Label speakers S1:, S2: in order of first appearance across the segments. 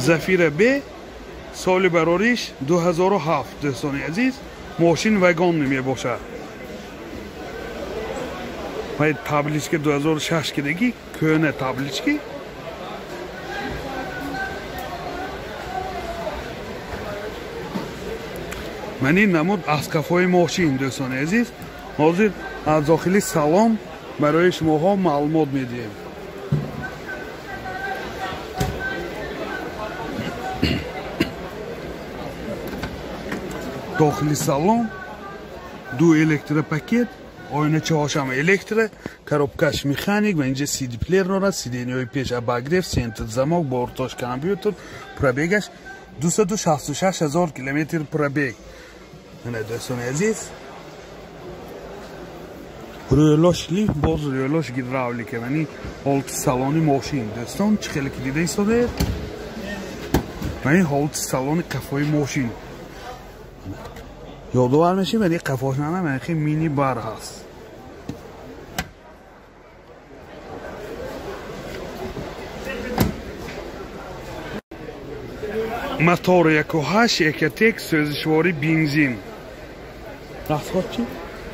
S1: Зафира Б соли барориш 2007 дӯстони азиз, мошин вагон мебошад. Ва табличка 2006 кидаги, кӯҳна таблички. Ман ин намуд аз қафои мошин дӯстони азиз. Ҳозир аз дохили салон барои шумоҳо маълумот медиҳем. Дохили салон ду электропакет, оиначаҳошам электро, коробкаш механик ва инҷа CD плеер дорад, сиденьяҳои пеш обогрев, центр замок, бортош компютер, пробегаш 266 ҳазор километр пробег. Ана дӯстони азиз, рӯлош лифт, боз рӯлош гидравлика. Яъне ҳолати салони мошин дӯстон чӣ хеле ки дида истодаед. Яъне ҳолати салони қафои мошин ёдовар мешем, яъне қафошнана яъне мини бар ҳаст. Мотор 1.8 Экотек, сӯзишворӣ бензин. Расход чӣ?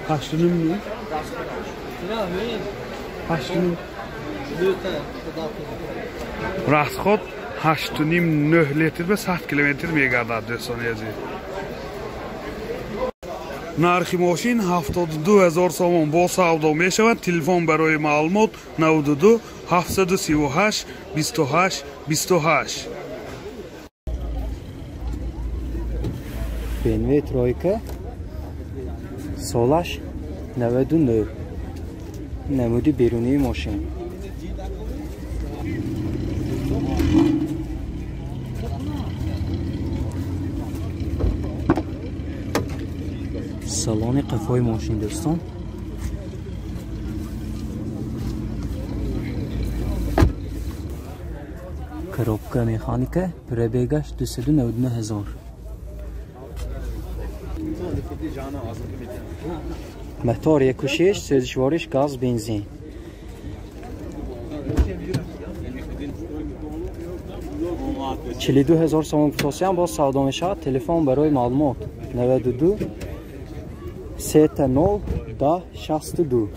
S1: 8.5 8.5. Расход 8.5 литр ба 100 километр мегардад дӯстони азиз. Нархи мошин 72 ҳазор сомон бо савдо мешавад. Телефон барои маълумот 92 738 28 28.
S2: BMW тройка, солаш 99, намуди берунии мошин. Салони қафои мошин дӯстон. Коробка механика, пробегаш 299 ҳазор. Мотор 1.6, сӯзишвориш газ, бензин. 42 ҳазор сомон гуфтосиям боз савдо мешавад. Телефон барои маълумот 92 30 10 62.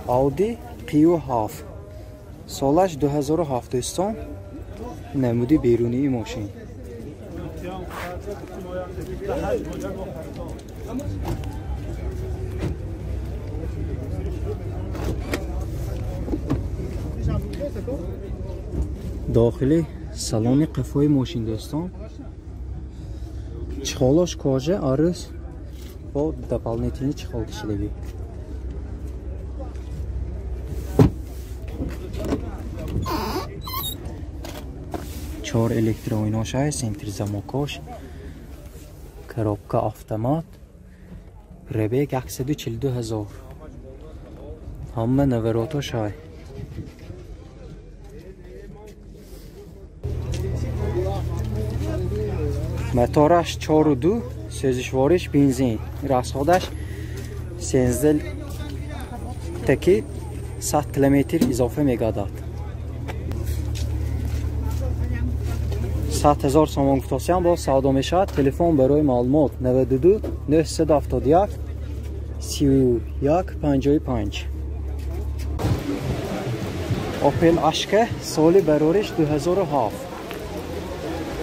S2: Audi Q7, солаш 2007 дӯстон, намуди берунии мошин. Дохили салони қафои мошин дӯстон. Чехолош кожа, арӯс бо дополнительный чехол кишидагӣ. Чор электроойношай, центр замокош, коробка автомат, пробег 142 ҳазор. Ҳама наворотошай. Мотораш 4.2, сӯзишвориш бензин. Расходаш 13 таки 100 километр изофа мегардад. 100 ҳазор сомон гуфтосиям боз савдо мешавад. Телефон барои маълумот 92 971 31 55. Opel Ashka, соли барориш 2007.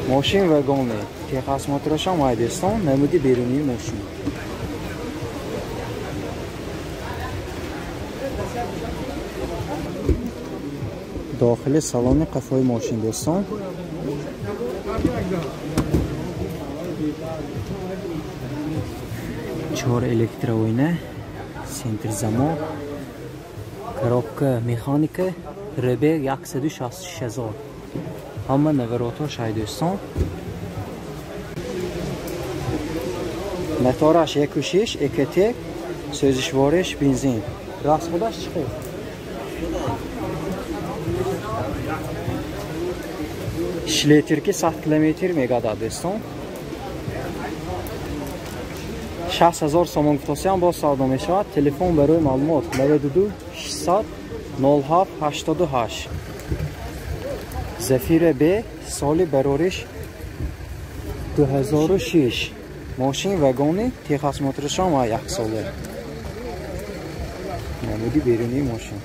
S2: Мошин вагоне. Техосмотрашам айдестон, намуди берунии мошин. Дохили салони қафои мошин дӯстон. Чор электроойна, центр замок, коробка механика, пробег 166 ҳазор. Ҳама наворотҳо шай дӯстон. Мотораш 1.6 Экотек, сӯзишвориш бензин. Расходаш чӣ хел? 6 литр ки 100 километр мегардад дӯстон. 60 ҳазор сомон гуфтосиям боз савдо мешавад. Телефон барои маълумот 92 600 07 88. Зафира Б соли барориш 2006. Мошин вагони техосмотршон ва яксола. Намуди берунии мошин.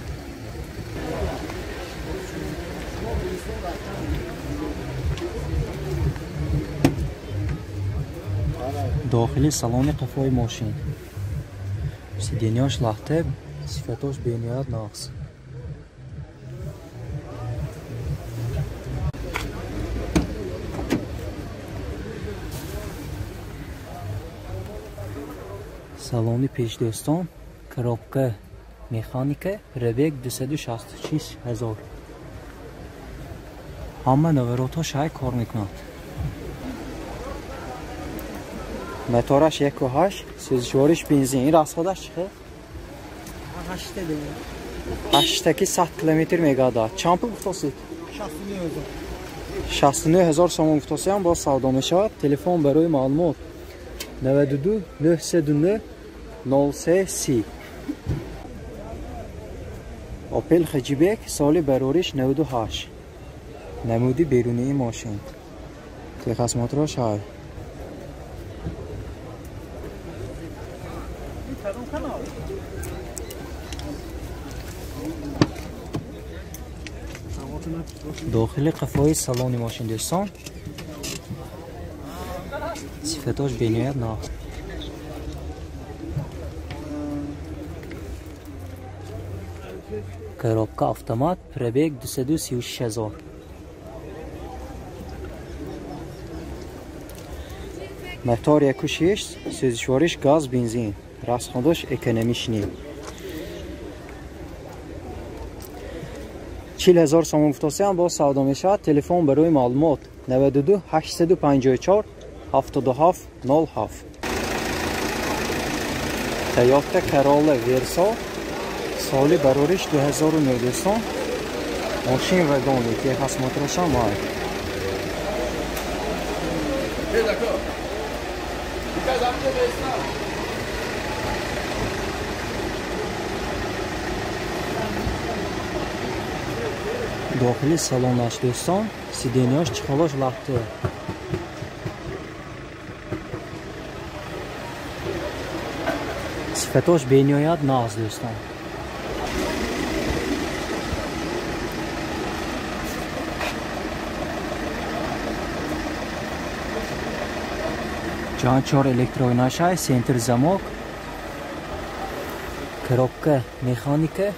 S2: Дохили салони қафои мошин. Сиденьяш лахта, сифатош бениҳоят нағз. Салони пешдӯстон, коробка механика, пробег 266 000. Ҳама наворотҳо шай кор мекунад. Мотораш 1.8, сӯзишвориш бензин. Ин расходаш чӣ хел? 8 100 километр мегардад. Чанд пул гуфтосед? 69 000 сомон гуфтосиям, боз савдо мешавад. Телефон барои маълумот 92 909 03 30. Опел Хеҷибек соли барориш 98. Намуди берунии мошин. Техосмотрош ҳай. Дохили қафои салони мошин дӯстон. Сифатош бениҳоят нағз. Коробка автомат, пробег 236 000. Мотор 1.6, сӯзишвориш газ, бензин. Расходаш экономичный. 40 000 сомон гуфтосиям, боз савдо мешавад. Телефон барои маълумот 92 854 77 07. Toyota Corolla Verso соли барориш 2009 дӯстон. Мошин вагони техосмотрошам ай. Дохили салонаш дӯстон, сиденьяш чиқолош лахта. Сифатош бениҳоят нағз дӯстон. Ҷан 4 электроинашай, центр замок, коробка механика.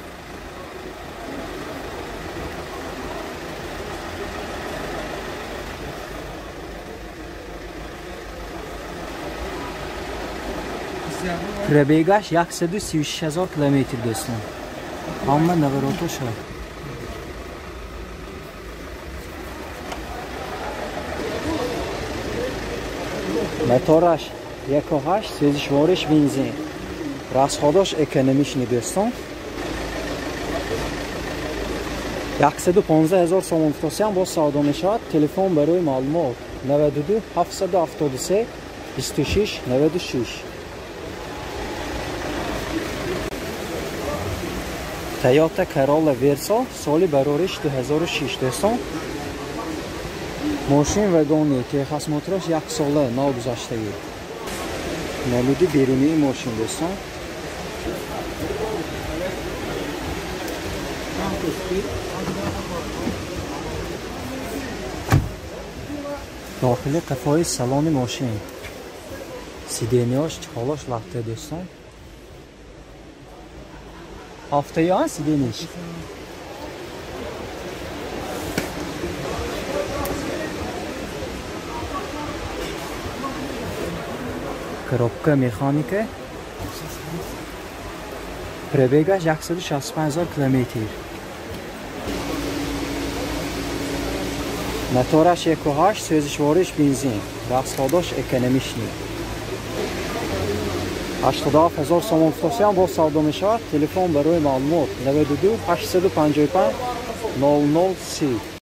S2: Пробегаш 136 000 километр дӯстон. Ҳама наворотош ҳай. Мотораш 1.8, сӯзишвориш бензин. Расходаш экономичный дӯстон. 115 000 сомон гуфтосиям, боз савдо мешавад. Телефон барои маълумот 92 773 26 96. Toyota Corolla Verso соли барориш 2006 дӯстон. Мошин вагони техосмотрош яксола ногузаштагӣ. Намуди берунии мошин дӯстон. Дохили қафои салони мошин. Сиденьяш чиқолош лахта дӯстон. Ҳафтаи сиденьяш. Коробка механика. Пробегаш 165 000 километр. Мотораш 1.8, сӯзишвориш бензин. Расходаш экономичный. 87 000 сомон гуфтосиям, боз савдо мешавад. Телефон барои маълумот 92 855 00 30.